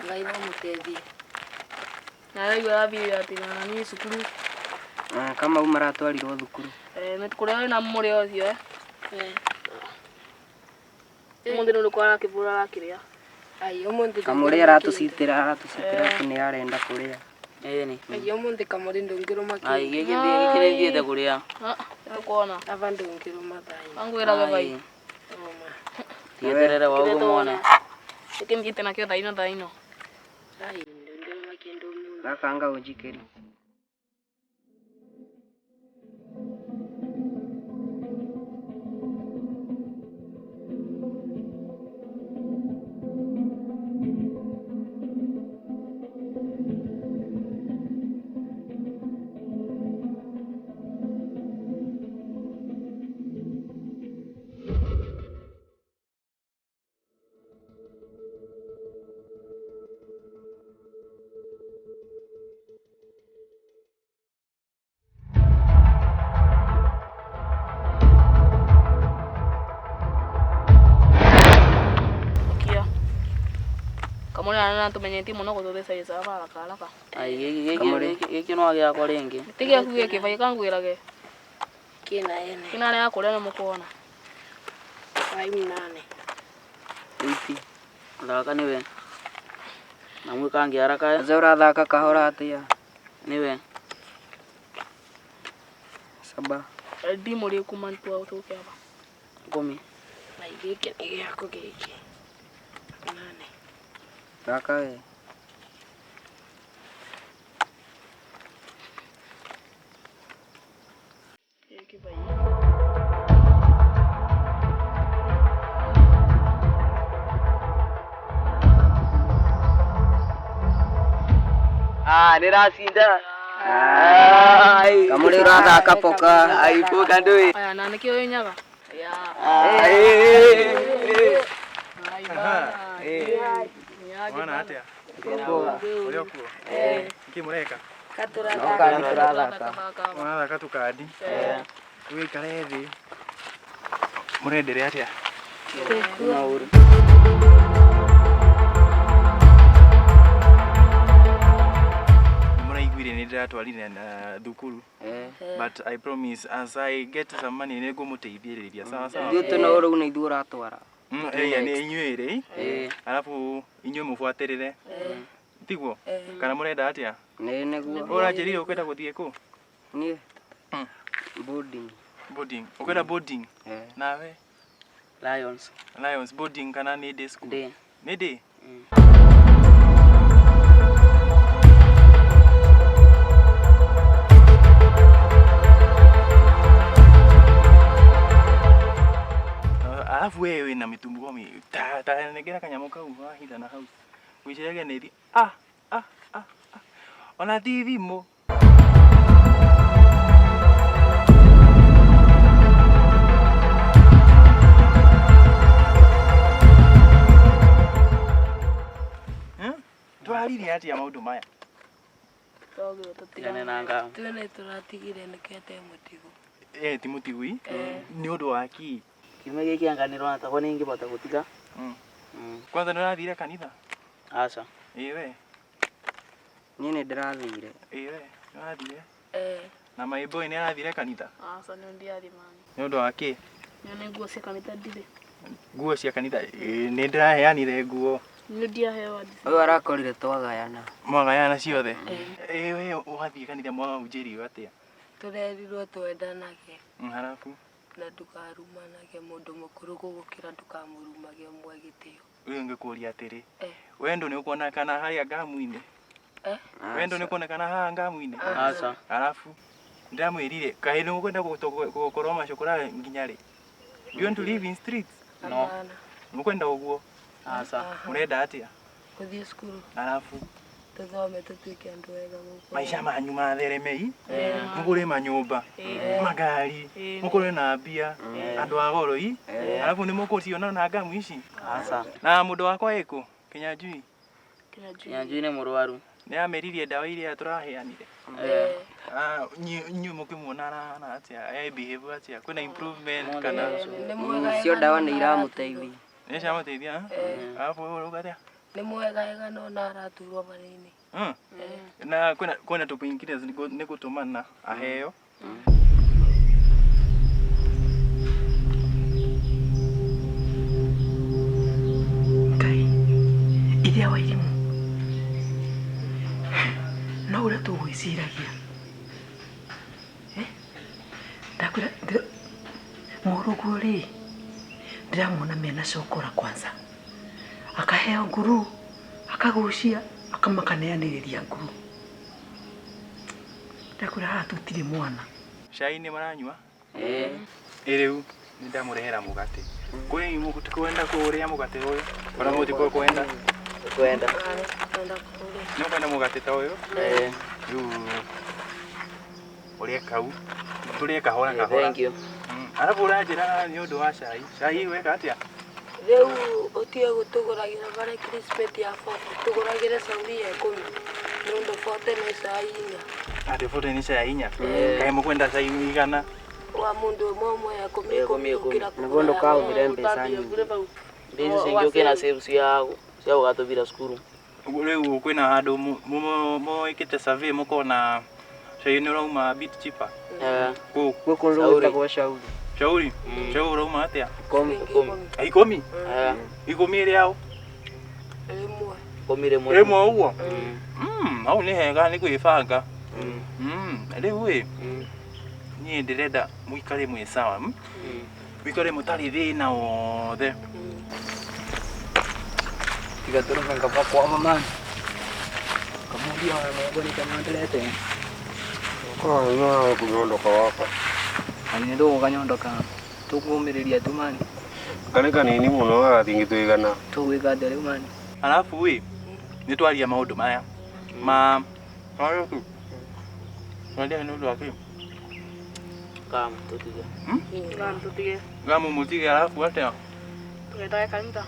Ngai no mũteithie. Na araigua arathiĩ atĩ na niĩ cukuru. Ah, kama u maratwarirwo thukuru. Eh, nĩ kũrĩa wĩna mũrĩa ũcio eh. Ũmũthĩ nĩ ũrĩkũ arakĩbũra arakĩrĩa. Ai ũmũthĩ Kamũrĩ aratũcitĩra aratũcitĩra atĩ nĩ arenda kũrĩa. Ĩni. Ai ũmũthĩ kamũrĩ ndũngĩrũma Ai kĩndũ. gĩkĩ gĩkĩ nĩ thiĩte kũrĩa. Ah, nĩtũkuona. Aba ndũngĩrũma thaĩ. Angwĩrage bai. Rũma. Tieterere wa ũguo muone. Gĩkĩ thiĩte nakĩo thaa ino thaa ino. Ai ndũngĩrũma kĩndũ ũmũthĩ. Gaka anga ũnjikĩrie. Kia. Kamũrĩ na tũmenyetie mũno gũtũtheca haraka haraka. Ai gĩkĩ gĩkĩ gĩkĩ no gĩakwa rĩngĩ. Ti gĩaku gĩkĩ bai kangwĩrage. Kĩna ene. Kĩna arĩa kũrĩa nĩ mũkuona. Ai mnane. Iti. Thaka nĩwe. Na mwĩkange haraka Sasa ũrathaka kahora atĩa? nĩwe. Saba. Ndimũ rĩ kuma ntua ũtũke aba. Kumi. Ai gĩkĩ nĩ gĩaku gĩkĩ. Mnane. Thaka we. Gĩkĩ bai. Ah, nĩracinda. Kamũrĩ ũrathaka poka. Ai poka ndũĩ. Aya na nĩkĩo wĩ nyaga. Ya. Ai. Ai bye. Mwana atia? Ũrĩ o kuo? Nĩkĩ mũreka? No kandi tũrathaka. Mũrathaka tũkandi? Wĩikare thĩ. Mũrenderea atĩa? Maũru. Nĩmũraiguire nĩ ndĩratwarire na thukuru Eh. but I promise as I get some money nĩ ngũmũteithĩrĩria sawa sawa. Ithuĩ twĩna ũrũ nĩ ithuĩ ũratwara. Ĩya nĩ inyuĩ rĩ Ĩĩ. arabu inyuĩ mũbuatĩrĩre tiguo kana mũrenda atĩa? Nĩ nĩguo. Ũranjĩrire ũkwenda gũthiĩ kũ? Niĩ. Mm. Boarding. Boarding. Ũkwenda boarding? Eh. Nawe? Lions. Lions boarding kana nĩ day school? Day. Nĩ day? Alafu wewe wĩna mĩtumbo mi ta ta nengera kanyamũ kau wahitha na hau wĩcerage nĩthi ah ah ah ah ona ti thimũ. Hmm? Twaririe atĩa maũndũ maya? Twagĩrĩirwo Tigane tũtigane. na ngamu. Twene tũratigire nĩkĩo te mũtigo. Eh, ti mũtigui nĩ ũndũ wa kĩ? Kiumia gĩkĩ anga nĩrona takwa nĩingĩbota gũtiga. Kwanza nĩ ũrathire kanitha? Aca. Ĩĩ we, Niĩ nĩ ndĩrathire. ĩĩ we, nĩ ũrathire? Eh. Na my boy nĩ arathire kanitha? Aca nĩ ndiathiĩ mani. Nĩ ũndũ wa kĩ? Nĩ nguo cia kanitha ndirĩ. Nguo cia kanitha, ĩĩ nĩ ndĩraheanire nguo. Nĩ ndiaheo ndĩ. Ũyũ arakorire twagayana. Mwagayana ciothe? Ĩĩ we wathiĩ kanitha mwahunjĩrio atĩa? Tũrerirwo twendanage Halafu na ndũkarumanage mũndũ mũkũrũ gũgũkĩra ndũkamũrumage ũmwe gĩtĩo. rĩu ngĩkũria atĩrĩ, Eh. wendo nĩ ũkuonekana harĩa ngamu-inĩ? Eh? Wendo nĩ ũkuonekana haha ngamu-inĩ? Aca. Alafu ndĩramwĩrire kaĩ nĩ mũkwenda gũkorwo macokora nginya rĩ? Do you want to live in streets? No. Hapana. Mũkwenda ũguo? Aca. Mũrenda atĩa? Gũthiĩ cukuru Alafu tũthome tũtuĩke andũ ega gũkũ. maica manyu matheremei mũgũre manyũmba magari mũkorwe na mbia andũ a goro i alafu nĩ mũkũciona na ngamu ici Aca. na mũndũ wakwa ĩkũ Kinyanjui Nyanjui nĩ mũrwaru. nĩ ameririe ndawa iria tũraheanire. Ah, inyuĩ mũkĩmuona arahana atĩa e behave atĩa kwĩna improvement kana Nĩ mwega Cio ndawa nĩ iramũteithia. nĩ ciamũteithia alafu wewe ũrauga atĩa? Nĩ mwega no na araturwo manini. Na kwina tu painkillers nĩ gũtũmana aheo. Ngai iria Wairimu no ũrĩa tũgwĩciragia ndakwĩra mũrũguo rĩ ndĩramuona mena cokora kwanza akaheo nguru akagucia akamakaneanĩrĩria nguru ndakwĩra haha tũtirĩ mwana. Cai nĩ maranyua? Ĩ rĩu nĩ ndamũrehera mũgate. Kwĩ mũtikwenda kũrĩa mũgate ũyũ? Ona mũtikwenda? Kwenda. Nĩ ũkwenda mũgate ta ũyũ? Rĩu ũrĩe kau. Tũrĩe kahora kahora. Thank you. Arabu ũranjĩra nĩ ũndũ wa cai. Cai weka atĩa? Rĩu ũtige gũtũgũragĩra barĩa crispet ya 40 tũgũragĩre cauri ya 10 nĩ ũndũ 40 nĩ cai inya. Atĩ 40 nĩ cai inya? Kaĩ mũkwenda cai igana? Wa mũndũ ũmwe ũmwe ya 10 10 Nĩguo ndũkahũthĩre mbeca nyingĩ. Mbeca cingi ũkĩna save cia gũgatũbira cukuru. Rĩu kwĩna handũ mwĩkĩte survey mũkona cai nĩ ũrauma a bit cheaper? Kũ? Gũkũ gwĩtagwo Shauri. Shauri? Shauri ũrauma atĩa? Ikũmi. Ikũmi? Ikũmi ĩrĩa ũ? Rĩmwe. Ikũmi rĩmwe. Rĩmwe ũguo? Hau nĩ hega nĩ kwĩbanga. Rĩu ĩ niĩ ndĩrenda mũikare mwĩ sawa. Mũikare mũtarĩ thĩna wothe. Tiga tũrũme ngaba kwa mama. Kamudia wa mwangu ni kama ndelete. Kwa nyo kunyondoka wapa. Ani ndo kanyondoka. Tukumiriria tu mani. Kale kanini muno agathingi tuigana. Tugwika atĩa rĩu mani? Alafu ĩ nĩ twaria maũndũ maya ma tu. Twaria nĩ ũndũ wa kĩ? Gamu tũtige. Gamu tũtige. Gamu mũtige alafu atĩa? Tũgendaga kanitha.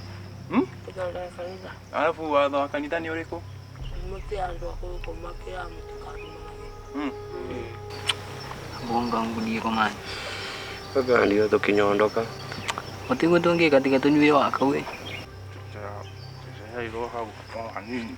Tũgendaga kanitha. Alafu watho wa kanitha nĩ ũrĩkũ? Mũtĩ andũ akũrũ kũmakĩra mũtikarumanage. Bonga ngudie mani. Baba ndio tukinyondoka. Mũtiguo tũngĩka tiga tũnyue wa kau ĩ. Hanini.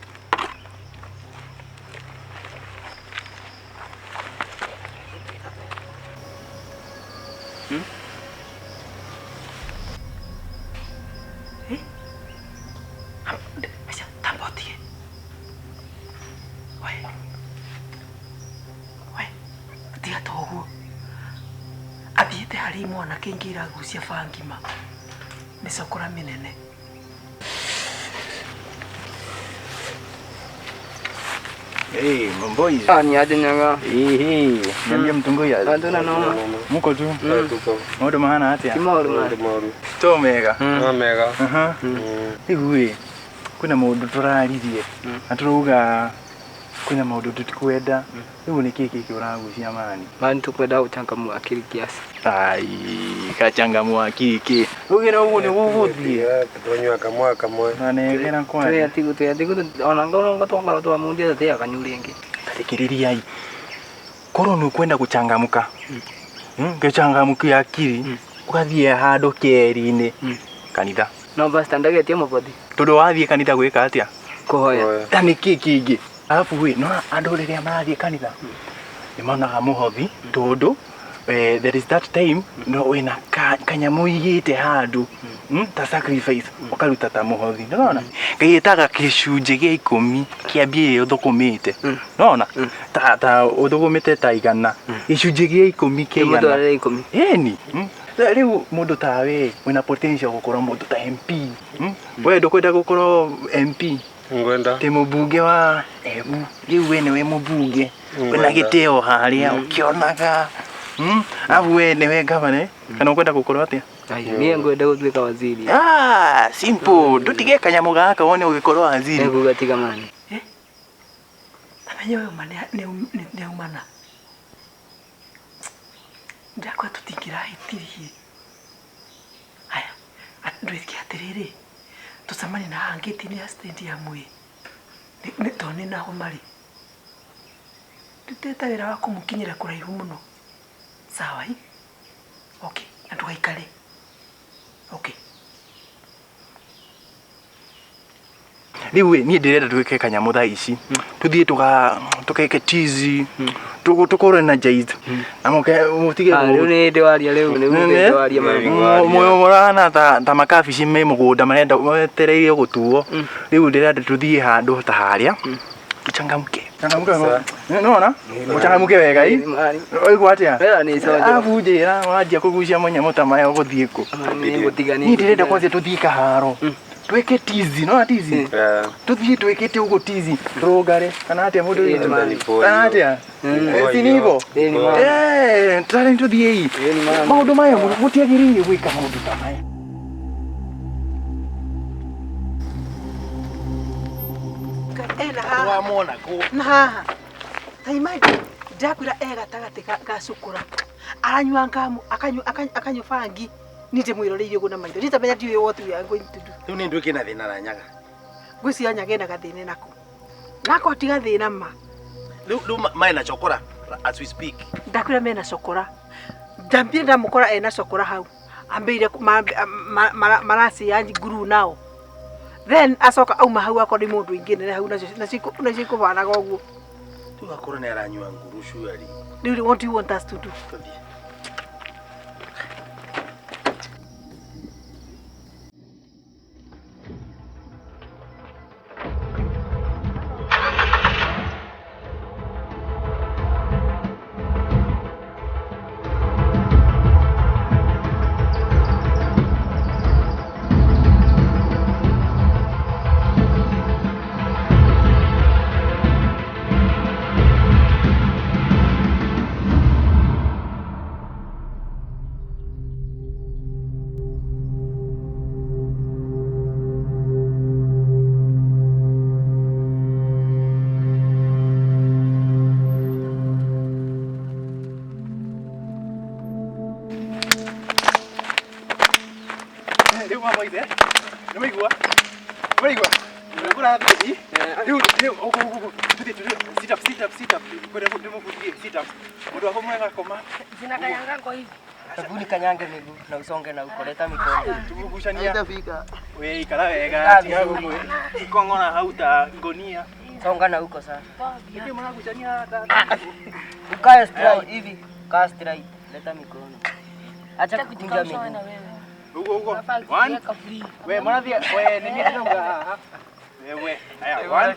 Aca tamba ũtige. We tiga ta ũguo. Athiĩte harĩ mwanake ingĩ iragucia bangi ma mĩcokora mĩnene. Hey, boys. Ah, ni aje nyaga. Hey, niambie mtunguya. Anduna noma. Muko tu. Maũndũ mahana atĩa? Ti maũndũ mani. Maũndũ. To mega. No mega. Rĩu ĩ kwĩna maũndũ tũraririe na tũrauga kwĩna maũndũ tũtikwenda. Rĩu nĩ kĩĩ gĩkĩ ũragucia mani? Mani tukwenda gũchangamua akili kiasi. Ai, kachangamua akili kĩ? Ugire ũguo nĩ gũgũthiĩ. Twanyua kamwe kamwe. Nanengera kwani. Twĩ ona ngoro twakorwo twamundia tũtiaga kanyu rĩngĩ. Tathikĩrĩriai. Korwo nĩ ũkwenda gũchangamka. Gũchangamkia akili ũgathiĩ handũ kĩeri-inĩ kanitha. No pastor ndagetie mũbothi. Tondũ wathiĩ kanitha gwĩka atĩa? Kũhoya. Ta nĩ kĩĩ kĩngĩ? Alafu ĩ no andũ rĩrĩa marathiĩ kanitha nĩ monaga mũhothi tondũ there is that time no wĩna kanyamũ igĩte handũ ta sacrifice ũkaruta ta mũhothi nĩwona Ngai ĩtaga gĩcunjĩ gĩa 10 kĩa mbia iria ũthũkũmĩte nĩwona ta ũthũkũmĩte ta 100 gĩcunjĩ gĩa 10 kĩa 100 Mũtwarĩre 10. Ĩni rĩu mũndũ tawe wĩna potential gũkorwo mũndũ ta MP. We ndũkwenda gũkorwo MP? Ngwenda. Ti mũmbunge wa Embu. Rĩu we nĩwe mũmbunge. Wĩna gĩtĩo harĩa ũkĩonaga. Arabu we nĩwe gavana kana ũkwenda gũkorwo atĩa? Niĩ ngwenda gũtuĩka waziri. Ah, simple. Ndũtige kanyamũ gaka wone ũgĩkorwo waziri. Nĩngũgatiga mani. Tamenya ũyũ ma nĩ aumana. Ndakwa tũtingĩrahĩtirie. Haya, ndwĩke atĩrĩrĩ, tũcemanie na haha ngĩti-inĩ ya stendi ya Mwĩ. Tondũ nĩ naho marĩ. Ndutĩte wĩra wa kũmũkinyĩra kũraihu mũno. Sawa ĩ? Okay, na ndũgaikare. Okay. Rĩu ĩ, niĩ ndĩrenda twĩke kanyamũ thaa ici. Tũthiĩ tũka tũkeke tizi. Tũkorwo energized. Na mũke mũtige Ah, rĩu nĩ hĩndĩ waria rĩu nĩ hĩndĩ waria mũrahana ta makabici me mũgũnda marenda metereire gũtuo. Rĩu ndĩrenda tũthiĩ handũ ta harĩa. Tuchangamke. Changamke. Nona? Muchangamke wega ĩ. Ũigua atĩa? Wega nĩ iconjo. Arabu njĩra wanjia kũgucia manyamũ ta maya ũgũthiĩ kũ? Nĩ Niĩ ndĩrenda kwanza tũthiĩ kaharo. Twĩke tizi, nona tizi? Tũthiĩ twĩkĩte ũguo tizi, tũrũngare. Kana atĩa mũndũ Ĩĩ, witũ? nĩ Kana atĩa? Si ni hivyo? Eh, tũtarĩ tũthiĩ. Maũndũ maya mũtiagĩrĩire gwĩka maũndũ ta maya. Ena haha. Wamwona kũ? Na haha. Ta imagine ndakwĩra e gatagatĩ ga cukura. Aranyua ngamu, akanyua akanyua bangi. Niĩ ndĩmwĩroreire ũguo na maitho. Nditamenya ndiũĩ what we are going to do. Rĩu nĩ nduĩke na thĩna na nyaga. Ngwĩciria nyaga ĩna gathĩna nako. Nako ti gathĩna ma. Rĩu rĩu mena chokora as we speak. Ndakwĩra mena cokora. Ndambire ndamũkora ena cokora hau. Ambĩire maracia nguru nao. Then acoka auma hau akorwo nĩ mũndũ ingĩ nene hau nacio nacio ikũbanaga ũguo. Rĩu akorwo nĩ aranyua nguru surely. Rĩu what do you want us to do? Tũthiĩ. Rĩu mamoithe. Nĩ waigua? Nĩ waigua? Ũrathiĩ? Rĩu rĩu ũguo ũguo tũthiĩ tũthiĩ sit up sit up sit up. Kwenda ndĩmũbundithie sit up. Mũndũ wakwa mwega koma. Zinakanyanga kwa hivi. Hebu nikanyange miguu na usonge na huko, leta mikono. Tũgucania. Haitafika. We ikara wega tiga kũng'ora hau ta ngonia. Songa na huko sasa. Nĩkĩ mũragucania ta Ukae straight hivi. Kaa straight. Leta mikono. Acha kukunja miguu. Ugo ugo. One. We mũrathiĩ we nĩ niĩ ndĩrauga haha. Wewe. Aya one.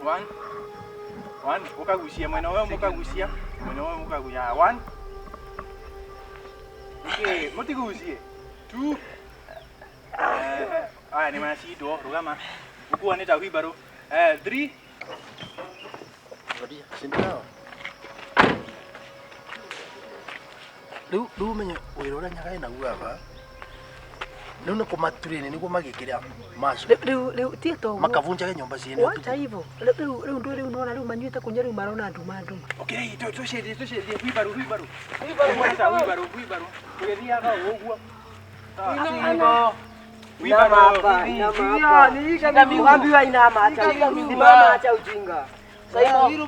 One. One. Ũkagucia mwena ũyũ mũkagucia. Mwena ũyũ mũkagucia. One. Nĩkĩ mũtigucie. Two. Aya nĩ macindwo rũgama. Gũkua nĩ ta wheelbarrow. Three. Rĩu rĩu ũmenye wĩra ũrĩa nyaga ĩnaguo aba. Rĩu nĩ kũmaturĩni nĩguo magĩkĩra macio. Rĩu rĩu ti ta ũguo. Makabunjage nyũmba ciene Wacha hivyo. Rĩu rĩu ndũ rĩu nona rĩu manyuĩte kunyua rĩu marona nduma nduma. Okay, tũcenjie tũcenjie wheelbarrow wheelbarrow. Wheelbarrow wheelbarrow wheelbarrow. Tũgĩthiaga ũguo. Inama hapa, inama hapa. Ambiwa inama, acha. Simama, acha ujinga. Sasa hivi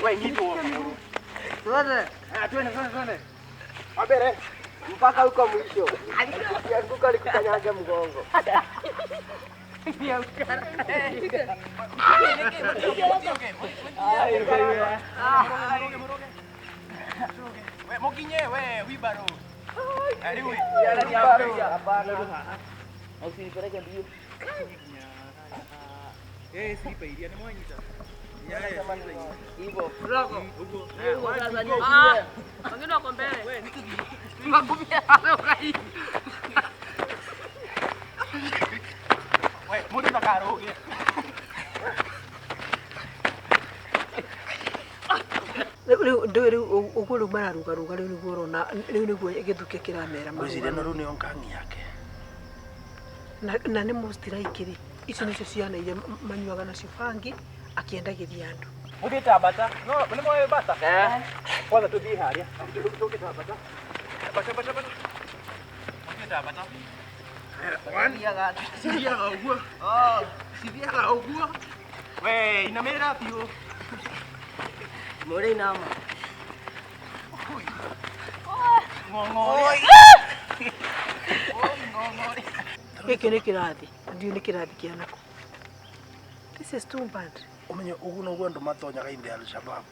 We nyitwo. Twende twende twende. Wambere. mpaka huko mwisho. Ukianguka nikukanyange mgongo. We mũkinye we wheelbarrow. Rĩu Usinipeleke mbio. Eh, slipa iria nĩ mwanyita. Hivyo. Ah, wengine wako mbele. Magumi yanaruka hivi. We mũndũ ndakarũge. Rĩu rĩu ndũ rĩu ũguo rĩu mararugaruga rĩu nĩguo ũrona rĩu nĩguo gĩthukĩ kĩramera Ngwĩciria no marũgaro. rĩu nĩyo ngangi yake. Na nĩ mũstiraikĩ rĩ icio nĩcio ciana iria manyuaga nacio bangi akĩendagĩria andũ. Mũthiĩ ta bata. No, nĩ moĩ bata? Kwanza tũthiĩ harĩa. Tũke ta bata. Bata bata bata. Mũthiĩ ta bata. One. Cithiaga ũguo. Cithiaga ũguo. We inamĩrĩra biũ. More inama. Ng'ong'ore. Gĩkĩ nĩ kĩrathi. Ndiũĩ nĩ kĩrathi kĩa nakũ. This is too bad. Umenye uguo noguo andu matonyaga in the Al-Shabaab.